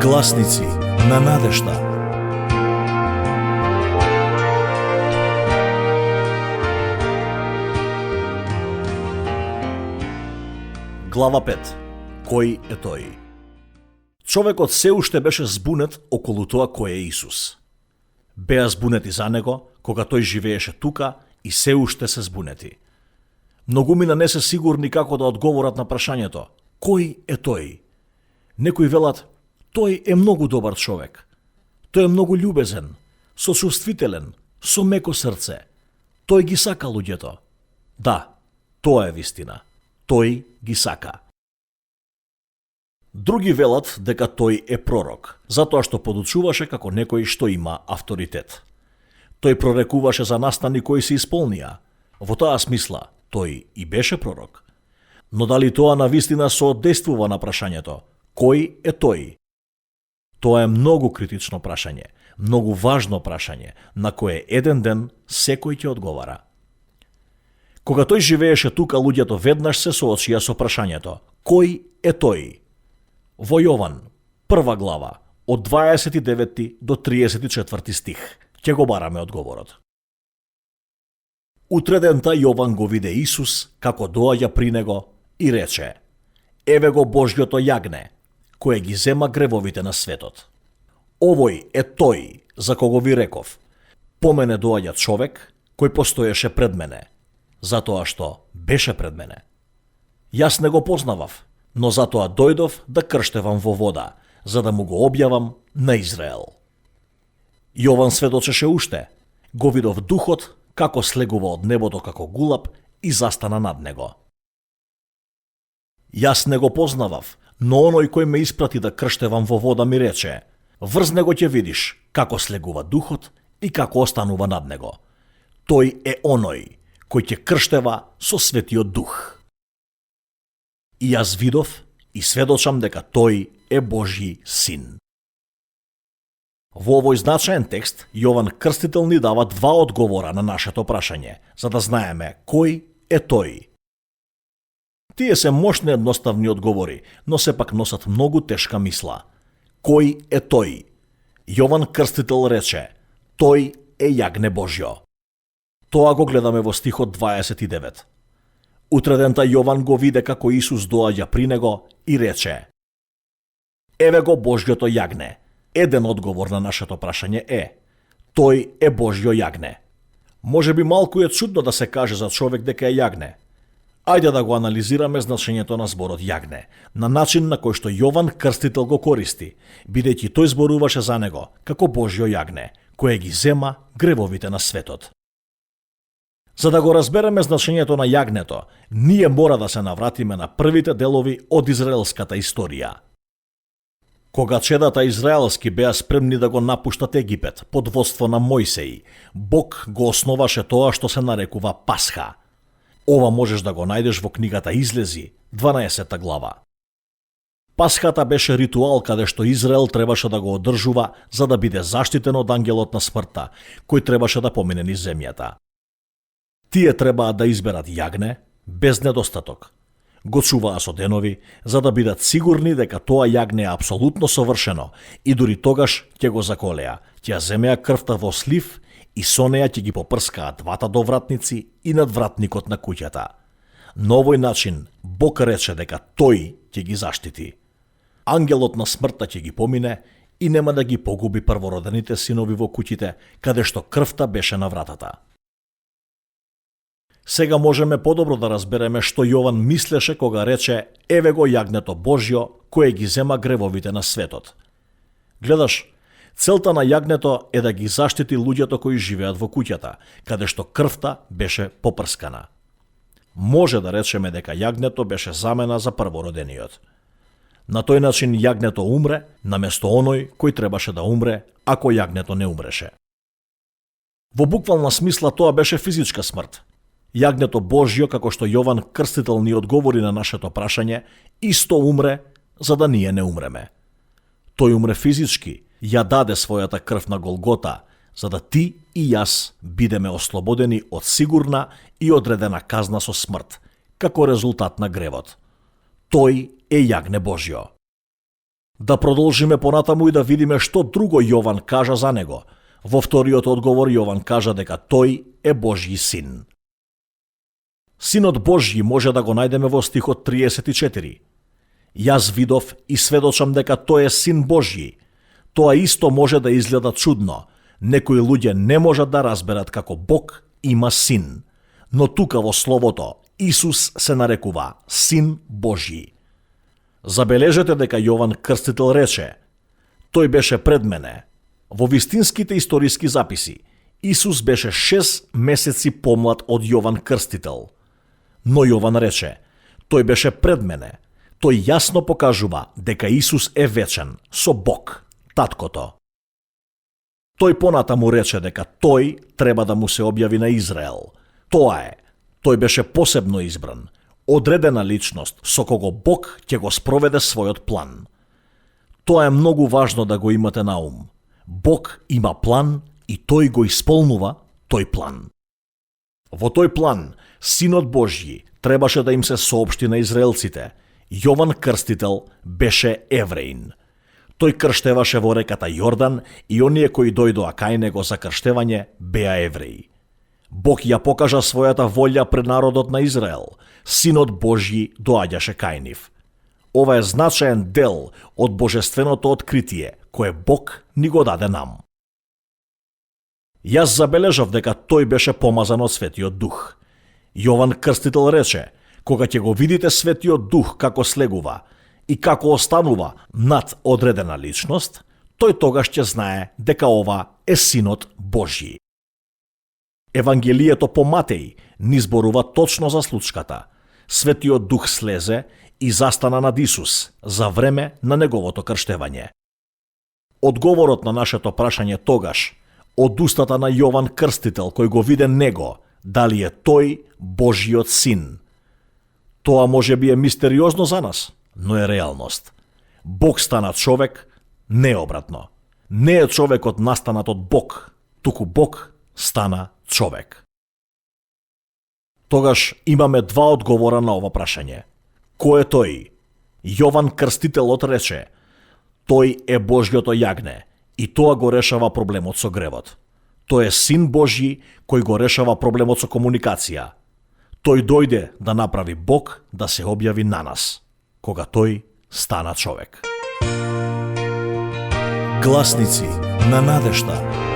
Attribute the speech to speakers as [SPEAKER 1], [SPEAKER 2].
[SPEAKER 1] Гласници на надежда. Глава 5. Кој е тој? Човекот се уште беше збунет околу тоа кој е Исус. Беа збунети за него, кога тој живееше тука и се уште се збунети. Многумина не се сигурни како да одговорат на прашањето кој е тој? Некои велат, тој е многу добар човек. Тој е многу љубезен, сочувствителен, со меко срце. Тој ги сака луѓето. Да, тоа е вистина. Тој ги сака. Други велат дека тој е пророк, затоа што подучуваше како некој што има авторитет. Тој прорекуваше за настани кои се исполнија. Во таа смисла, тој и беше пророк. Но дали тоа навистина соодействува на прашањето кој е тој? Тоа е многу критично прашање, многу важно прашање, на кое еден ден секој ќе одговара. Кога тој живееше тука, луѓето веднаш се соочија со прашањето кој е тој? Во Јован, 1 глава, од 29 до 34 стих, ќе го бараме одговорот. Утредента Јован го виде Исус како доаѓа при него и рече: еве го Божјото јагне, кое ги зема гревовите на светот. Овој е тој за кого ви реков: по мене доаѓа човек кој постоеше пред мене, затоа што беше пред мене. Јас не го познавав, но затоа дојдов да крштевам во вода, за да му го објавам на Израел. Јован сведочеше уште: го видов духот како слегува од небото како гулаб и застана над него. Јас не го познавав, но оној кој ме испрати да крштевам во вода ми рече: врзне го ќе видиш како слегува духот и како останува над него. Тој е оној кој ќе крштева со светиот дух. И јас видов и сведочам дека тој е Божји син. Во овој значаен текст, Јован Крстител ни дава два одговора на нашето прашање, за да знаеме кој е тој. Тие се мощни едноставни одговори, но сепак носат многу тешка мисла. Кој е тој? Јован Крстител рече: тој е јагне Божјо. Тоа го гледаме во стихот 29. Утредента Јован го виде како Исус доаѓа при него и рече: еве го Божјото јагне. Еден одговор на нашето прашање е: тој е Божјо јагне. Може би малку е чудно да се каже за човек дека е јагне. Ајде да го анализираме значењето на зборот јагне, на начин на кој што Јован Крстител го користи, бидејќи тој зборуваше за него како Божјо јагне, кое ги зема гревовите на светот. За да го разбереме значењето на јагнето, ние мора да се навратиме на првите делови од израелската историја. Кога чедата израелски беа спремни да го напуштат Египет под водство на Мојсеј, Бог го основаше тоа што се нарекува Пасха. Ова можеш да го најдеш во книгата Излези, 12 глава. Пасхата беше ритуал каде што Израел требаше да го одржува за да биде заштитен од ангелот на смртта, кој требаше да помине низ земјата. Тие требаа да изберат јагне, без недостаток. Го чуваа со денови, за да бидат сигурни дека тоа јагне е апсолутно совршено и дури тогаш ќе го заколеа, ќе земеа крвта во слив и со неја ќе ги попрскаат двата довратници и надвратникот на куќата. На овој начин Бог рече дека тој ќе ги заштити. Ангелот на смртта ќе ги помине и нема да ги погуби првородените синови во куќите, каде што крвта беше на вратата. Сега можеме подобро да разбереме што Јован мислеше кога рече: еве го јагнето Божјо, кое ги зема гревовите на светот. Гледаш, целта на јагнето е да ги заштити луѓето кои живеат во куќата, каде што крвта беше попрскана. Може да речеме дека јагнето беше замена за првородениот. На тој начин јагнето умре, наместо оној кој требаше да умре, ако јагнето не умреше. Во буквална смисла тоа беше физичка смрт. Јагнето Божјо, како што Јован Крстител ни одговори на нашето прашање, исто умре, за да ние не умреме. Тој умре физички, ја даде својата крв на Голгота, за да ти и јас бидеме ослободени од сигурна и одредена казна со смрт, како резултат на гревот. Тој е јагне Божјо. Да продолжиме понатаму и да видиме што друго Јован кажа за него. Во вториот одговор Јован кажа дека тој е Божји син. Синот Божји може да го најдеме во стихот 34. Јас видов и сведочам дека тој е син Божји. Тоа исто може да изгледа чудно. Некои луѓе не можат да разберат како Бог има син. Но тука во Словото Исус се нарекува Син Божји. Забележете дека Јован Крстител рече: тој беше пред мене. Во вистинските историски записи Исус беше 6 месеци помлад од Јован Крстител. Но Јован рече: тој беше пред мене. Тој јасно покажува дека Исус е вечен со Бог, Таткото. Тој понатаму рече дека тој треба да му се објави на Израел. Тоа е, тој беше посебно избран, одредена личност со кого Бог ќе го спроведе својот план. Тоа е многу важно да го имате на ум. Бог има план и тој го исполнува тој план. Во тој план, Синот Божји требаше да им се соопшти на израелците. Јован Крстител беше евреин. Тој крштеваше во реката Јордан и оние кои дојдоа кај него за крштевање беа евреи. Бог ја покажа својата волја пред народот на Израел. Синот Божји доаѓаше кај нив. Ова е значаен дел од божественото откритие кое Бог ни го даде нам. Јас забележав дека тој беше помазан од Светиот Дух. Јован Крстител рече: кога ќе го видите Светиот Дух како слегува и како останува над одредена личност, тој тогаш ќе знае дека ова е Синот Божји. Евангелието по Матеј ни зборува точно за случката. Светиот Дух слезе и застана над Исус за време на неговото крштевање. Одговорот на нашето прашање тогаш, од устата на Јован Крстител кој го виде него, дали е тој Божјиот син. Тоа може би е мистериозно за нас, но е реалност. Бог стана човек, не обратно. Не е човекот настанат од Бог, туку Бог стана човек. Тогаш имаме два одговора на ова прашање. Кој е тој? Јован Крстителот рече: тој е Божјото јагне и тоа го решава проблемот со гревот. Тој е Син Божји кој го решава проблемот со комуникација. Тој дојде да направи Бог да се објави на нас, кога тој стана човек. Гласници на надежда.